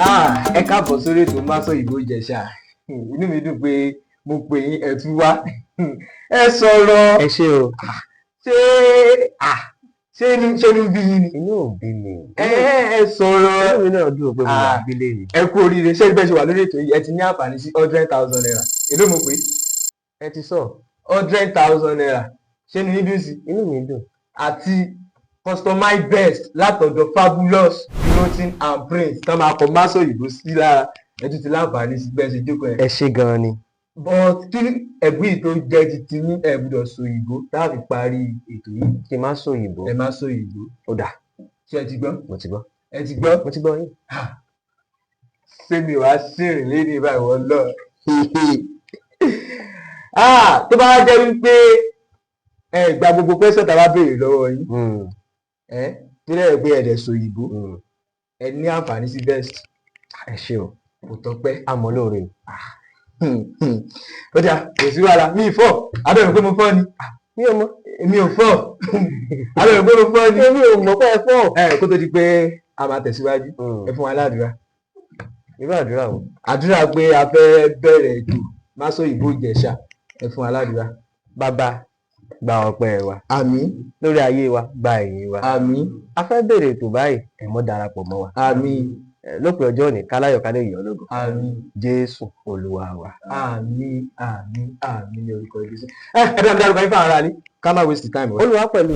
Ẹ káàbọ̀ sórí ètò Másọ̀yìnbó Ìjẹ̀ṣà. Inú mi dùn pé mo pè yín, ẹ tún wá, ẹ sọ̀rọ̀. Ẹ ṣé o. Ṣé ṣé inú bí yín ni? Inú ò bí mi. Ẹ sọ̀rọ̀. Inú mi náà dùn pé mo wà nílé mi. Ẹ kú oríire. Ṣé bẹ́ẹ̀ ṣe wà lórí ètò yìí, ẹ ti ní àǹfààní sí ₦100,000. Èló mo pè? Ẹ ti sọ. ₦100,000. Ṣé inú yín dùn sí? Inú mi dùn. Àti customized vest látọ̀dọ̀ Fabulous Clothing and Print tán máa kọ Másọ̀yìnbó sí lára. Ẹ tún ti láǹfààní sí bẹ́ẹ̀ ṣe jókòó ẹ̀. Ẹ ṣé gan-an ni. But kí ẹ̀bùn yìí tó jẹ́ ti ti ní, ẹ gbọ́dọ̀ sọ òyìnbó tá a fi parí ètò yìí. Kí n má sọ òyìnbó? Ẹ má sọ òyìnbó. Ó dà. Ṣé ẹ ti gbọ́? Mo ti gbọ́. Ẹ ti gbọ́? Mo ti gbọ́ yín. Ṣé mi wàá sìnrìn lẹ́ni báyìí wọ́n lọ? Tó bá jẹ́ wípé ẹ gba gbogbo question tá a bá béèrè lọ́wọ́ yín, ẹ tó dẹ̀ pé ẹ dẹ̀ sọ òyìnbó, ẹ ní àǹfààní sí vest. Ẹ ṣé o. Kò tọ́pẹ́. Àmọ́ lóore. Ó dà, kò sí wàhálà. Mi ì fọ́ abẹ́rẹ́ pé mo fọ́ ni. Mi ò mọ̀. Mi ò fọ́ abẹ́rẹ́ pé mo fọ́ ni. Èmi ò mọ̀ pé ẹ fọ́. Ẹ kó tó di pé a máa tẹ̀síwájú, ẹ fún wa ládùúrà. Irú àdúrà wo? Àdúrà pé a fẹ́ bẹ̀rẹ̀ ètò Másọ̀yìnbó Ìjẹ̀ṣà. Ẹ fún wa ládùúrà. Bàbá, gba ọpẹ́ wa. Àmín. Lórí ayé wa, gba ẹ̀yìn wa. Àmín. A fẹ́ bẹ̀rẹ̀ ètò báyìí, ẹ mọ́ darapọ̀ mọ́ wa. Àmín. Lópin ọjọ́ òní, káláyọ̀ ká lè yọ̀ ọ́ lógo. Àmín. Jésù Olúwa wa. Àmín, àmín, àmín ní orúkọ Jésù. Ẹ bá mi dárúkọ yín fún ara ní ká má waste time. Olúwa pẹ̀lú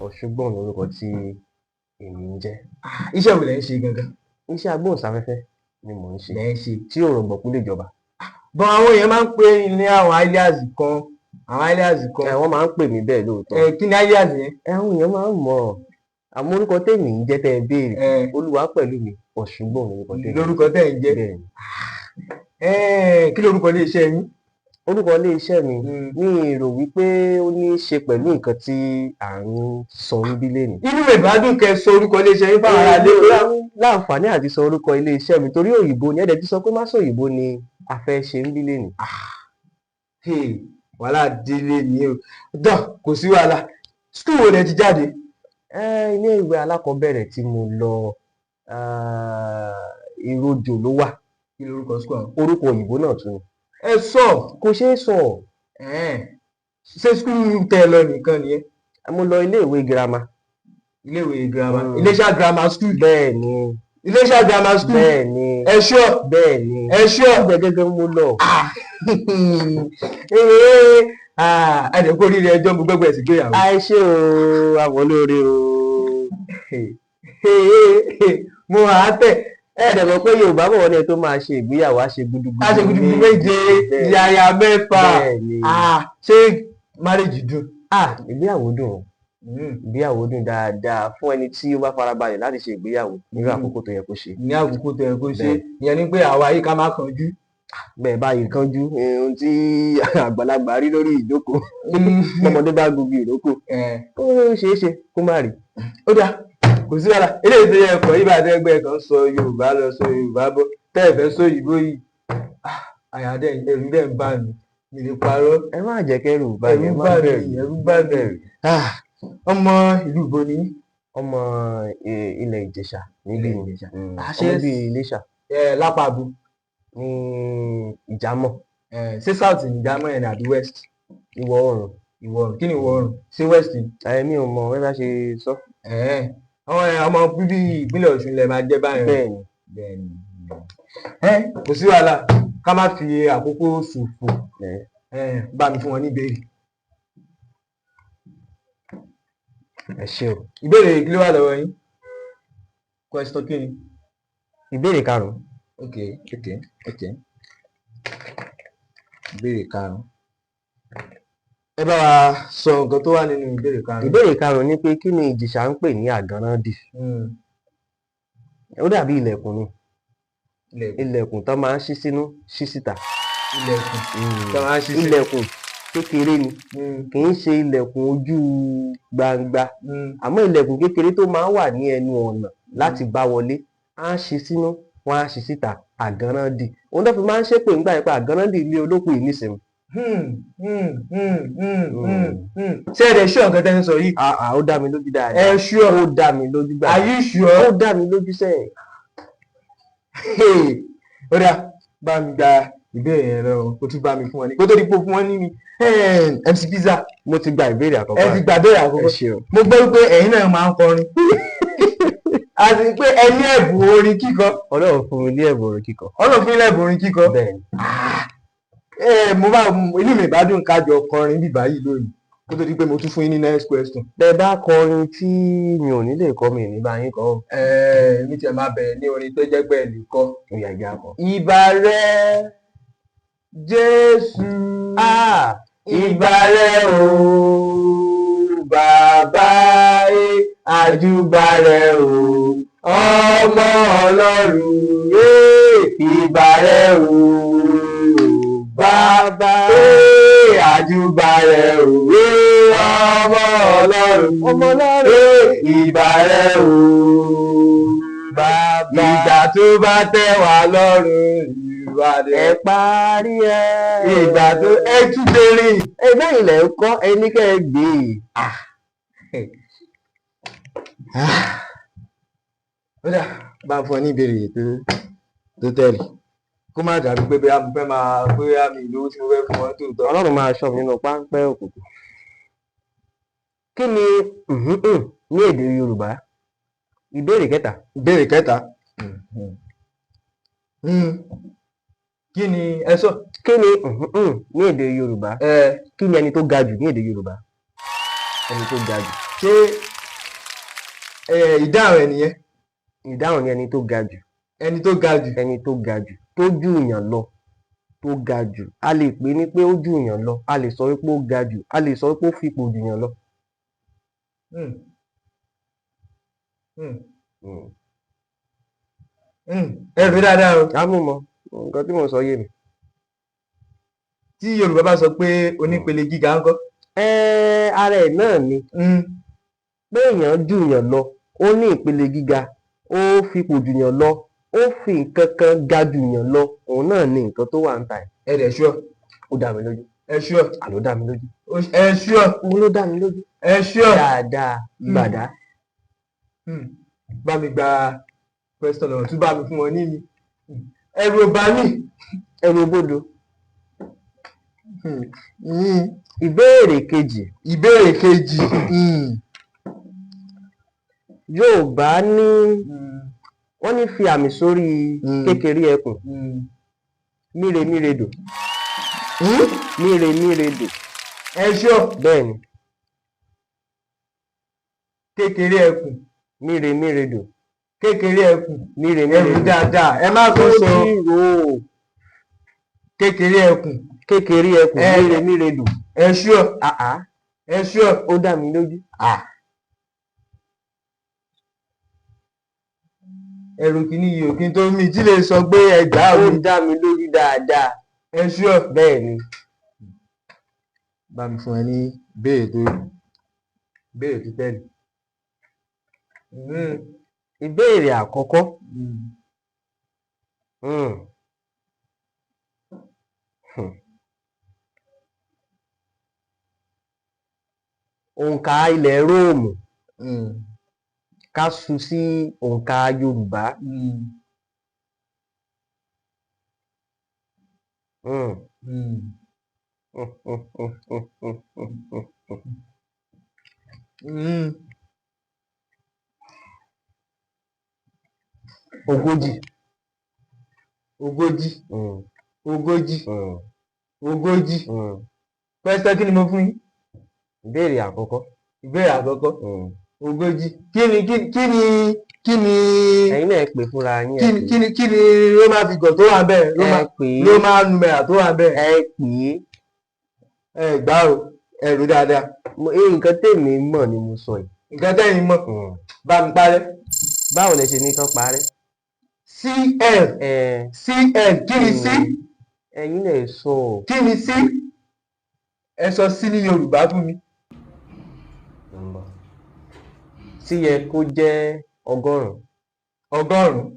Ọ̀ṣùgbọ́n lórúkọ tí èmi ń jẹ́. Iṣẹ́ wo lẹ̀ ń ṣe gangan? Iṣẹ́ agbóhùnsáfẹ́fẹ́ ni mò ń ṣe. Lẹ̀ ń ṣe. Tí ò rọ̀gbọ̀kú lè jọba. Bọ́n àwọn èèyàn máa ń pè ní àwọn alias kan, àwọn alias kan. Ẹ wọ́n máa ń pè mí bẹ́ẹ̀ lóòótọ́. Ẹ kí ni alias yẹn? Ẹ àwọn èèyàn máa ń mọ̀ ọ́, àmọ́ orúkọ tèmi ń jẹ́ tẹ́ ẹ béèrè, Olúwa pẹ̀lú mi Ọ̀ṣùgbọ́n lórúkọ tèmi. Lórúkọ tẹ̀ ń jẹ́. Bẹ́ẹ̀ ni. Ẹ kí lórúkọ ilé iṣẹ́ yín? Orúkọ ilé iṣẹ́ mi, mi rò wípé ó ní í ṣe pẹ̀lú nǹkan tí à ń sọ níbí lénìí. Inú mi bá dùn kẹ́ sọ orúkọ ilé iṣẹ́ yín fáwọn ará ilé. Láǹfààní àti sọ orúkọ ilé iṣẹ́ mi torí òyìnbó ni ẹ̀dẹ̀ ti sọ pé má sọ òyìnbó ni a fẹ́ ṣe níbí lénìí. Hey, wàhálà délé ni o dán. Kò sí wàhálà. School wo lẹ ti jáde? Ẹ ilé ìwé alákọ̀ọ́bẹ̀rẹ̀ tí mo lọ, Ìrojò ló wà. Kí lorúkọ school àwọn? Orúkọ òyìnbó náà tún ni. Ẹ sọ. Kò ṣeé sọ. Ẹ̀ẹ́n, ṣé school tẹ́ ẹ lọ nìkan nìyẹn? Mo lọ ilé ìwé girama. Iléèwé girama? Iléṣà Grammar School? Bẹ́ẹ̀ ni. Iléṣà Grammar School? Bẹ́ẹ̀ ni. Ẹ sure? Bẹ́ẹ̀ ni. Ẹ sure? Ibẹ̀ gẹ́gẹ́ mo lọ. Ee, ẹ dẹ̀ kó oríire ẹjọ́, mo gbẹ́gbẹ́ sí gbéyàwó. Àìṣe o, àwọn olóore o. Mo hà á tẹ̀. Ẹ dẹ̀ mọ̀ pé Yorùbá bọ̀, wọ́n ní ẹni tó máa ṣe ìgbéyàwó á ṣe gudugudu. A ṣe gudugudu méje, yàyà mẹ́fà. Bẹ́ẹ̀ ni. Ah, ṣé marriage dùn? Ah, ìgbéyàwó dùn o. Ìgbéyàwó dùn dáadáa fún ẹni tí ó bá farabalẹ̀ láti ṣe ìgbéyàwó nírú àkókò tó yẹ kó ṣe. Ní àkókò tó yẹ kó ṣe. Bẹ́ẹ̀. Ìyẹn ni pé àwa yìí, ká má kánjú. Bẹ́ẹ̀ báyìí kánjú, ohun tí àgbàlagbà rí lórí ìjókòó, ọmọdé bá gungi ìrókò, ó ṣeé ṣe kó má rí. Ó dáa, kò sí wàhálà. Eléyìí tó yẹ ẹ̀kọ́ yìí bá tẹ́gbẹ́ kan sọ Yorùbá lọ, sọ Yorùbá bọ̀, tẹ́ ẹ̀ fẹ́ sọ òyìnbó yìí, àyà dẹ̀ ẹ̀rù dẹ̀ ń bà mí, mi lè parọ́. Ẹ má jẹ́ kẹ́rù bà Ẹ̀rù mí, ẹ má bà mí. bẹ̀rù. Ẹ̀rù bà mí. Ọmọ ìlú ibo ni yín? Ọmọ ilẹ̀ Ìjẹ̀ṣà níbí Ilẹ̀ ni. Ìjẹ̀ṣà. Ọmọ bíi Iléṣà. Ẹ lápá abo? Ní Ìjàmọ̀. Ẹ ṣé south ní Ìjàmọ̀ yẹn ni àbí west? Ìwọ̀ oòrùn. Ìwọ̀ oòrùn? Kí ni ìwọ̀ oòrùn? Ṣé west ni? Èmi ò mọ̀ bẹ́ẹ̀ bá ṣe sọ. Ẹ̀ẹ́, àwọn ọmọ bíbí ìpínlẹ̀ Ọ̀ṣun lẹ máa jẹ́ báyẹn. Bẹ́ẹ̀ ni. Bẹ́ẹ̀ ni. Ẹ kò sí wàhálà, ká má fi àkókò ṣòfò. Ẹ bá mi fún wọn ní ìbéèrè. Ẹ ṣé o. Ìbéèrè kí ló wà lọ́wọ́ yín? Question kí ni? Ìbéèrè karùn-ún. Ok, ìbéèrè karùn-ún. Ẹ bá wa sọ nǹkan tó wà nínú ìbéèrè karùn-ún. Ìbéèrè karùn-ún ni pé kí ni Ìjẹ̀ṣà ń pè ní àgànràndì? Ó dàbí ilẹ̀kùn ni. Ilẹ̀kùn. Ilẹ̀kùn tán máa ń ṣí sínú, ṣí síta. Ilẹ̀kùn tó máa ń ṣí sí. Ilẹ̀kùn kékeré ni, kì í ṣe ilẹ̀kùn ojú gbangba, àmọ́ ilẹ̀kùn kékeré tó máa ń wà ní ẹnu ọ̀nà láti bá wọlé, á ṣí sínú, wọ́n á ṣí síta. Àgànràndì, òun tó fi máa ń ṣépè ńgbà yẹn pé àgànràndì ilé olókùn yìí nísìnyí. Ṣé ẹ dẹ̀ ṣú nǹkan tẹ́ ń sọ yìí? Ah, ah, ó dá mi lójú dáadáa. Ẹ sure? Ó dá mi lójú gbà. Are you sure? Ó dá mi lójú sẹ́ẹ̀. Ó dà, bá mi gba ìbéèrè yẹn lọ, kó tún bá mi fún wọn ní kó tó di pé fún wọn ní mi. MC Pizza. Mo ti gba ìbéèrè àkọ́kọ́. Ẹ ti gba ìbéèrè Ẹ àkọ́kọ́. ṣeun. Mo gbọ́ wípé ẹ̀yin náà máa ń kọrin àti pé ẹ ní ẹ̀bùn orin kíkọ. Ọlọ́run fún mi ní ẹ̀bùn orin kíkọ. Ọlọ́run fún yín lẹ́bùn orin kíkọ. Bẹ́ẹ̀ ni. Ẹ mo bá inú mi bá dùn kájọ kọrin bíbá yìí lónìí kó tó di pé mo tún fún yín ní next question. Bẹ́ẹ̀ bá kọrin tí mi ò ní lè kọ, mi ò ní bá yín kọ o. Ẹ mi tiẹ̀ máa bẹ̀rẹ̀ ní orin tó jẹ́ pé ẹ lè kọ. Ó yá, ìjà kọ. Ìbà rẹ Jésù. Ah! Ìbà rẹ o bàbá ẹ, àjùbà rẹ o ọmọ Ọlọ́run ẹ, ìbà rẹ o bàbá ẹ, àjùbà rẹ o ọmọ Ọlọ́run. Ọmọ Ọlọ́run. Ẹ, ìbà rẹ o Bàbá. Ìgbà tó bá tẹ́ wá lọ́rùn, ìwà Ẹ rẹ parí ẹ. Ìgbà tó ẹ tún bèrè. Ẹ bẹ́ẹ̀ ilẹ̀ ń kọ́ ẹni kẹ́ ẹ gbé e. Ó dà, bá a fún ọ ní ìbéèrè tó tẹ̀lé kó má dàbí pé bóyá mo fẹ́ máa bóyá mi lówó tí mo fẹ́ fún ọ tòótọ́. Ọlọ́run máa ṣọ́ mi nínú páńpẹ́ òkùnkùn. Kí ni mhm ní èdè Yorùbá? Ìbéèrè kẹta. Ìbéèrè kẹta. Kí ni ẹ sọ? Kí ni mhm ní èdè Yorùbá? Ẹ. Kí ni ẹni tó ga jù ní èdè Yorùbá? Ẹni tó ga jù. Ṣé ẹ ìdáhùn ẹ nìyẹn? Ìdáhùn ni ẹni tó ga jù. Ẹni tó ga jù. Ẹni tó ga jù, tó jù yàn lọ, tó ga jù. A lè pè ní pé ó jù yàn lọ, a lè sọ wípé ó ga jù, a lè sọ wípé ó fipò jù yàn lọ. Ẹ rí dáadáa o. Á mú mọ nǹkan tí mò ń sọ yé mi. Tí Yorùbá bá sọ pé onípele gíga ńkọ́? Ẹ ara ẹ̀ náà ni pé èèyàn jù yàn lọ, ó ní ìpele gíga, ó fipò jù yàn lọ, ó fi nǹkan kan ga jù yàn lọ, òun náà ni nǹkan tó wà ń ta ẹ̀. Ẹ dẹ̀ sure? Ó dá mi lójú. Ẹ sure? Àló dá mi lójú. Ẹ sure? Òun ló dá mi lójú. Ẹ sure? Dáadáa gbàdá. Bá mi gba question lọ́wọ́, tún bá mi fún wọn ní mi. Ẹ̀rù ò bá mi. Ẹrù bodò. Ìbéèrè kejì. Ìbéèrè kejì. Yorùbá ní wọ́n ní fi àmì sórí kékeré ẹkùn míre-míredò. Míre-míredò. Ẹ sure? Bẹ́ẹ̀ ni. Kékeré ẹkùn. Míre-míredò. Kékeré ẹkùn. Ẹrù Míre-míredò. dáadáa. Ẹ má kó sọ Ó ní rò ó. Kékeré ẹkùn. Kékeré ẹkùn míre-míredò. Ẹ sure? Àá. Ẹ sure? Ó dá mi lójú. Ẹ̀rù kìíní yìí ò kí n tó mi tí lè sọ pé ẹgbàá Ó mi. dá mi lójú dáadáa. Ẹ sure? Bẹ́ẹ̀ ni. Bá mi fún ẹ ní ìbéèrè tó tẹ̀lé. Ìbéèrè àkọ́kọ́. Òǹkà ilẹ̀ Róòmù ká su sí òǹkà Yorùbá. 40. 40. 40. 40. Question kí ni mo fún yín? Ìbéèrè àkọ́kọ́. Ìbéèrè àkọ́kọ́. 40. Kí ni kí kí ni kí ni Ẹ̀yin náà ẹ pè fúnra yín, ẹ kí ni pè. Kí ni Roman figure tó wà bẹ́ẹ̀? Ẹ Roman pè é. Roman numeral tó wà bẹ́ẹ̀. Ẹ pè é. Ẹ gbá o, ẹ rò dáadáa. Nǹkan tèmi mọ̀ ni mo sọ yìí. Nǹkan tẹ́yìn mọ̀. Bá mi parẹ́. Báwo lẹ ṣe ní kán parẹ́? CL. Ẹ CL, kí ni C? Ẹ̀yin náà sọ. Kí ni C? Ẹ sọ C ní Yorùbá fún mi. Sí yẹ kó jẹ́ 100. 100.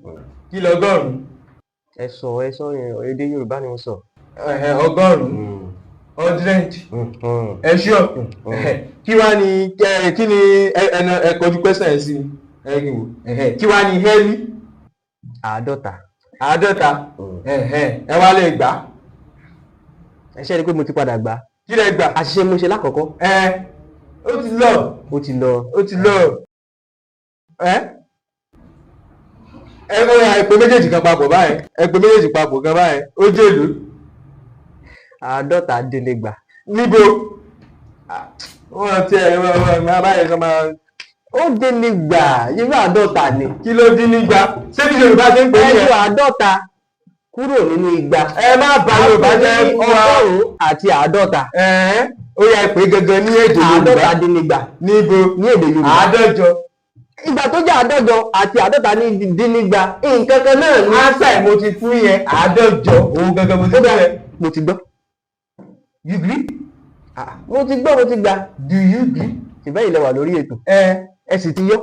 Kí lọgọ́rùn-ún? Ẹ sọ yẹn, èdè Yorùbá ni mo sọ. 100, 100. Ẹ sure? Kí wá ní kí ni ẹ kọjú question ẹ sí mi, ẹ kí n wò. Kí wá ní hẹ́lí? 50. 50. Ẹ wá lè gbà. Ẹ ṣe rí i pé mo ti padà gbà. Kí lẹ gbà? Àṣìṣe mo ṣe lákọ̀ọ́kọ́. Ẹ ó ti lọ. Ó ti lọ. Ó ti lọ. Ẹ ẹ ó yá, ẹ pè méjèèjì kan papọ̀ báyìí. Ẹ pè méjèèjì papọ̀ kan báyìí, ó jèlú. 250. Níbo wọ́n ti ẹ̀ wọ́n máa báyìí kan máa. Ó dín nígbà, irú 50 ni. Kí ló dín nígbà? Ṣé bí Yorùbá ṣe ń pè é Ẹ yẹn? yọ 50 kúrò nínú 200. Ẹ má bà Yorùbá jẹ́ fún wa. 150. Ẹ̀ẹ́n, ó yá, ẹ pè é gangan ní èdè Yorùbá. 250. Níbo? Ní èdè Yorùbá. 150. Ìgbà tó jẹ́ 150 àti 250 nǹkan kan náà ni. Ánsà ẹ̀ mo ti fún yẹn, 150 òun gangan mo ti fún yẹn. Mo ti gbọ́. You gree? Mo ti gbọ́, mo ti gbà. Do you gree? Ṣùgbọ́n ilẹ̀ wà lórí ètò. Ẹ. Ẹ sì ti yọ.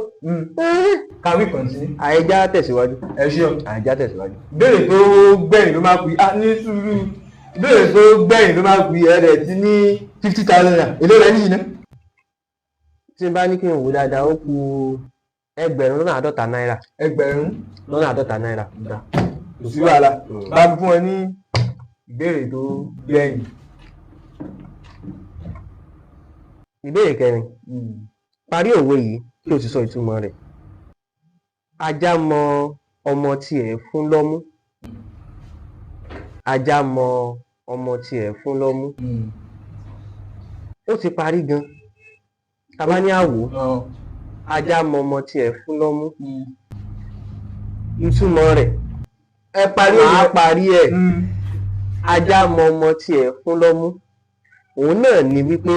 Can we continue? Àìjá tẹ̀síwájú. Ẹ ṣeun. Àìjá tẹ̀síwájú. Ìbéèrè tó gbẹ̀yìn ló máa kú yìí. Ah, ní sùúrù, ìbéèrè tó gbẹ̀yìn ló máa kú yìí. Ẹ rẹ̀ ti ní 50,000 naira. Èló rẹ̀ níyì náà? Tí n bá ní kí n wò dáadáa, ó kù 50,000 náírà. Ẹgbẹ̀rún Lọ́nà 50 náírà. Kò sí wàhálà. Bá mi fún ẹ ní ìbéèrè tó gbẹ̀yìn. Ìbéèrè kẹrin: parí òwe yìí kí o sì sọ ìtumọ̀ rẹ̀. Ajá mọ ọmọ tiẹ̀ fún lọ́mú. Ajá mọ ọmọ tiẹ̀ fún lọ́mú. Ó ti parí gan tá bá ní àwò. Ajá mọ ọmọ tiẹ̀ fún lọ́mú, ìtumọ̀ rẹ̀. Ẹ parí Màá òwe. parí ẹ̀. Ajá mọ ọmọ tiẹ̀ fún lọ́mú, òun náà ni wípé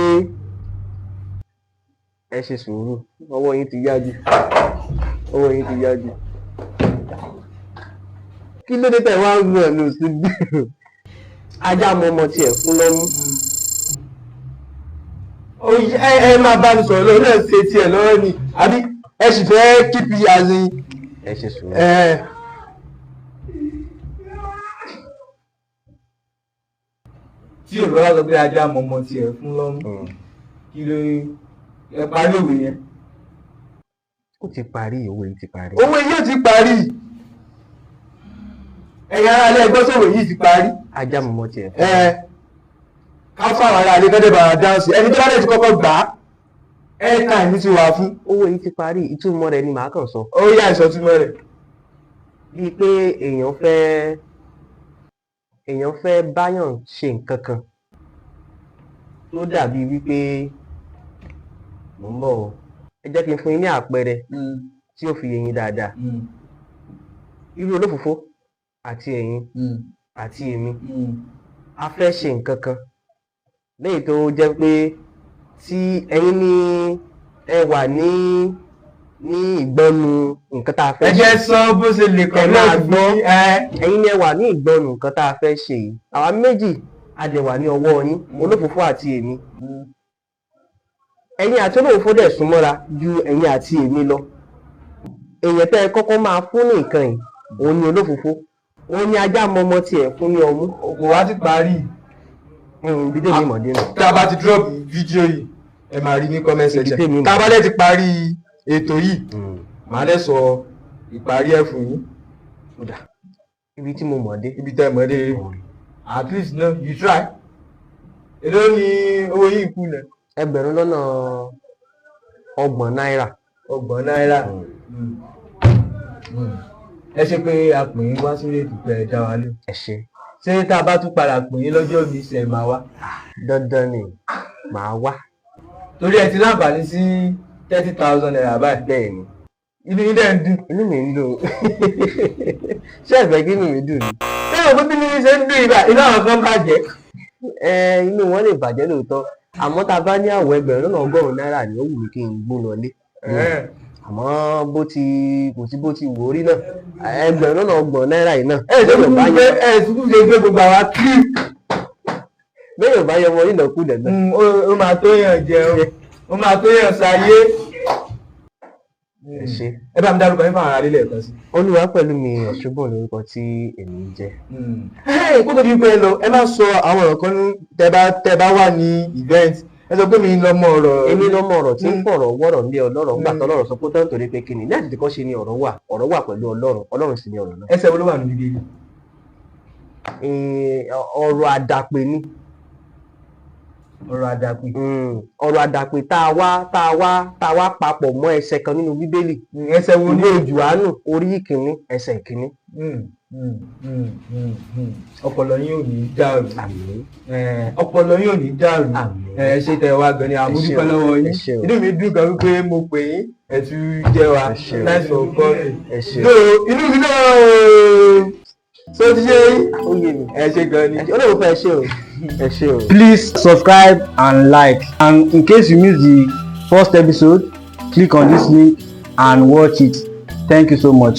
ẹ ṣe sùúrù, ọwọ́ yín ti yá jù, ọwọ́ yín ti yá jù. Kí ló dé tẹ̀ wá ń gbọ̀n lò sí bí? Ajá mọ ọmọ tiẹ̀ fún lọ́mú. Ẹ ẹ máa bá mi sọ̀rọ̀ lọ́wọ́ náà, ṣe tiẹ̀ lọ́wọ́ ni, àbí ẹ sì fẹ́ keep it as in? Ẹ ṣe sùúrù. Ẹ. Tí Yorùbá bá sọ pé ajá mọ ọmọ tiẹ̀ fún lọ́mú, kí ló ẹ parí òwe yẹn? Ó ti parí, òwe yìí ti parí. Òwe yìí ò ti parí. Ẹ̀yin ará ilé, ẹgbẹ́ sọ̀rọ̀ yìí ti parí. Ajá mọ ọmọ tiẹ̀ fún Ẹ ká fáwọn ará ilé kọ́dẹ̀ bàrà dáhùn sí ẹni tó bá dẹ̀ ti kọ́kọ́ gbà á, airtime ti wà fún. Òwe yìí ti parí, ìtumọ̀ rẹ̀ ni màá kàn sọ. Ó yá, ìsọtúmọ̀ rẹ̀. Bíi pé èèyàn fẹ́ báyàn ṣe nǹkan kan tó dàbí wípé mò ń bọ̀ o. Ẹ jẹ́ kí n fún yín ní àpẹẹrẹ tí ó fi yé yín dáadáa. Irú olófòfó àti ẹ̀yin àti èmi, a fẹ́ ṣe nǹkan kan léyìí tó jẹ́ pé tí ẹ̀yin ní ẹ wà ní ìgbọ́nu nǹkan tá a fẹ́ Ẹ jẹ́ sọ bó ṣe lè kọ́. Ẹ máa gbọ́. Ẹ. Ẹ̀yin ni ẹ wà ní ìgbọ́nu nǹkan tá a fẹ́ ṣe yìí. Àwa méjì a dẹ̀ wà ní ọwọ́ yín, olófòfó àti èmi. Ẹ̀yin àti olófòfó dẹ̀ súnmọ́ra ju ẹ̀yin àti èmi lọ. Èèyàn tẹ́ ẹ kọ́kọ́ máa fún ní nǹkan yìí, òun ni olófòfó. Òun ni ajá mọ ọmọ tiẹ̀ fún ní ọmú. Kò wá ti parí. Ibi tèmi mọ̀ dé nù. Tá a bá ti drop fídíò yìí, ẹ máa rí ní comment section. Ibi tèmi mọ̀. Tá a bá dẹ̀ ti parí ètò yìí, màá dẹ̀ sọ ìparí ẹ̀ fún yín. Ibi tí mo mọ̀ dé. Ibi tẹ́ ẹ mọ̀ dé, at least no, you try. Èló ni owó yìí kú nà? 30,000 náírà. 30 náírà. Ẹ ṣe pé a pè yín wá sórí ètò pé ẹ dá wa lé. Ẹ ṣe. Ṣé tá a bá tún padà pè yín lọ́jọ́ mi, ṣe máa wá? Dandan ni, màá wá. Torí ẹ ti láǹfààní sí 30,000 naira báyìí. Bẹ́ẹ̀ ni. Inú yín dẹ̀ ń dùn? Inú mi ń dùn. Ṣé ẹ fẹ́ kí inú mi dùn ni? Ṣé o pé bí ní ṣe ń dùn ibà, inú àwọn kan bàjẹ́? Ẹ inú wọn lè bàjẹ́ lóòótọ́, àmọ́ tá a bá ní àwọ̀ 100,000 náírà ni ó wù mí kí n gbó lọlé. Àmọ́ bó ti kò sí, bó ti wò ó rí náà, 30,000 náírà yìí náà. Ẹ ṣe kúkú gbé, ẹ ṣe kúkú ṣe gbé gbogbo àwa kí. Bẹ́ẹ̀ yóò bá yọ ọmọ ìnákúnà náà. Ó máa tó yàn jẹun, ó máa tó yàn sáyé. Ẹ ṣe. Ẹ bá mi dárúkọ yín fún àwọn ará ilé ẹ̀kan sí. Olúwa pẹ̀lú mi ọ̀ṣùgbọ́n lórúkọ tí èmi ń jẹ́. Kó tó di pé ẹ lọ, ẹ má sọ àwọn ọ̀rọ̀ kan ní tẹ bá wà ní event. Ẹ Ẹ sọ pé mi lọmọ ọ̀rọ̀. Èmi lọmọ ọ̀rọ̀ tí ń fọ̀rọ̀ wọ́rọ̀ ní ọlọ́rọ̀ ńgbà tọ́lọ́rọ̀ sọ pé tán, torí pé kíni ní àtètè kọ́ ṣe ni ọ̀rọ̀ wà, ọ̀rọ̀ wà pẹ̀lú Ọlọ́run, Ọlọ́run sì ni ọ̀rọ̀ náà. Ẹsẹ̀ wo ló wà ní Bíbélì? Ọ̀rọ̀ àdàpè ni. Ọ̀rọ̀ àdàpè. Ọ̀rọ̀ àdàpè tá a wá papọ̀ mọ́ ẹsẹ̀ kan nínú Bíbélì. Ẹsẹ̀ wo ni? Ìwé Jòhánù orí 1, ẹsẹ̀ 1. Ọpọlọ yín ò ní dàrú. Àmín. Ọpọlọ yín ò ní dàrú. Àmín. Ẹ ṣe tẹ wá gan ni, Ẹ ṣé àmúdúpẹ́ o, lọ́wọ́ yín. ẹ ṣé o. Inú mi dùn gan wípé mo pè yín, ẹ tún jẹ́ wa. Ẹ ṣé o. Nice for coming. Ẹ ṣé o. So inú mi náà so ti ṣe yín. Ó yé mi. Ẹ ṣe gan ni. Ẹ ṣé, olóòwò fẹ́, ẹ ṣé o, ẹ ṣé o. Please subscribe and like, and in case you missed the first episode, click on this link and watch it. Thank you so much.